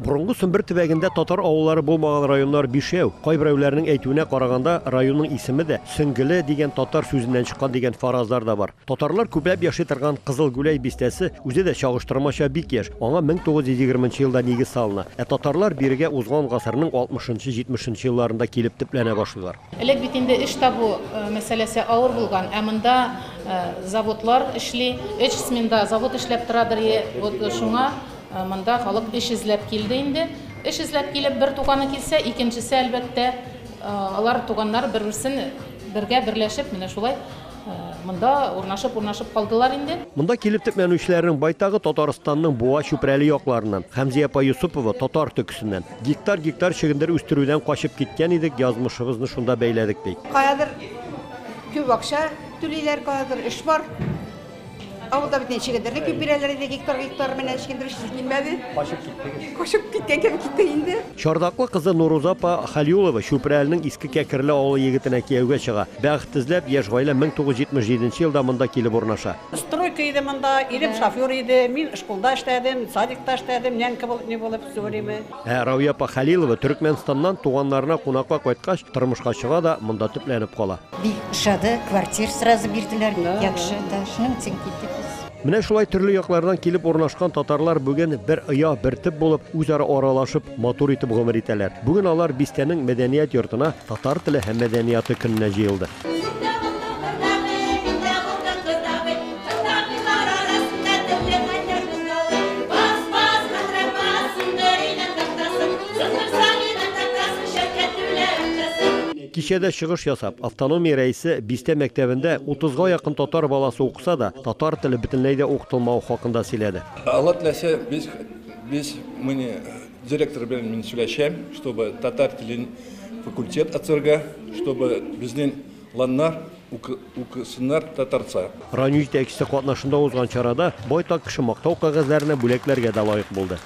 Борынгы Сембер төбәгендә татар авыллары булмаган районнар бишәү. Кайберәүләрнең әйтүенә караганда, районның исеме дә Сөңгеле дигән татар сүзеннән чыккан дигән фаразлар да бар. Татарлар күпләп яши торган Кызыл Гүләй бистәсе үзе дә чагыштырмача бик яшь, аңа 1920 нчы елда нигез салына. Ә татарлар бирегә узган гасырның 60-70 нче елларында килеп төпләнә башлыйлар. Элек бит инде эш табу мәсьәләсе авыр булган, ә монда заводлар эшли, өч сменда завод эшләп торадыр, вот шуңа Монда халык эш эзләп килде инде. Эш эзләп килеп, бер туганы килсә, икенчесе, әлбәттә, алар туганнар бер-берсен бергә берләшеп, менә шулай монда урнашып-урнашып калдылар инде. Монда килеп төпләнүчеләрнең байтагы Татарстанның Буа, Чүпрәле якларыннан. Хәмзия апа Йосыпова, Татар Төкесеннән. Гектар-гектар чөгендер үстерүдән качып киткән идек, язмышыбызны шунда бәйләдек, ди. Каядыр күп акча түлиләр, каядыр эш бар. Авылда бит ничегедер күп бирәләр иде, гектар-гектар менә чөгендер эшсез килмәде. Качып киттегез. Качып киткән кебек киттек инде. Чардаклы кызы Нуруза апа Хәлиулова Чүпрәленең Иске Кәкерле авылы егетенә кияүгә чыга. Бәхет эзләп, яшь гаилә 1977 елда монда килеп урнаша. Стройка иде монда, ирем шофер иде, мин школда эшләдем, садикта эшләдем, нянька булып, ни булып все время. Ә Равия апа Хәлилова Төрекмәнстаннан туганнарына кунакка кайткач, тормышка чыга да монда төпләнеп кала. Бик ошады, квартир сразу бирделәр, яхшы, да, шуның өчен килдек без. Менә шулай төрле яклардан килеп урнашкан татарлар бүген бер оя, бер төп булып, үзара аралашып, матур итеп гомер итәләр. Бүген алар бистәнең мәдәният йортына татар теле һәм мәдәнияты көненә җыелды. Кичәдә чыгыш ясап, автономия рәисе бистә мәктәбендә утызга якын татар баласы укыса да, татар теле бөтенләй дә укытылмавы хакында сөйләде. Алла теләсә, без, без мы директор белән мин сөйләшәм, чтобы татар телен факультет ачарга, чтобы безнең ланнар укысыннар татарча. Район җитәкчесе катнашында узган чарада байтак кеше мактау кәгазьләренә, бүләкләргә дә лаек булды.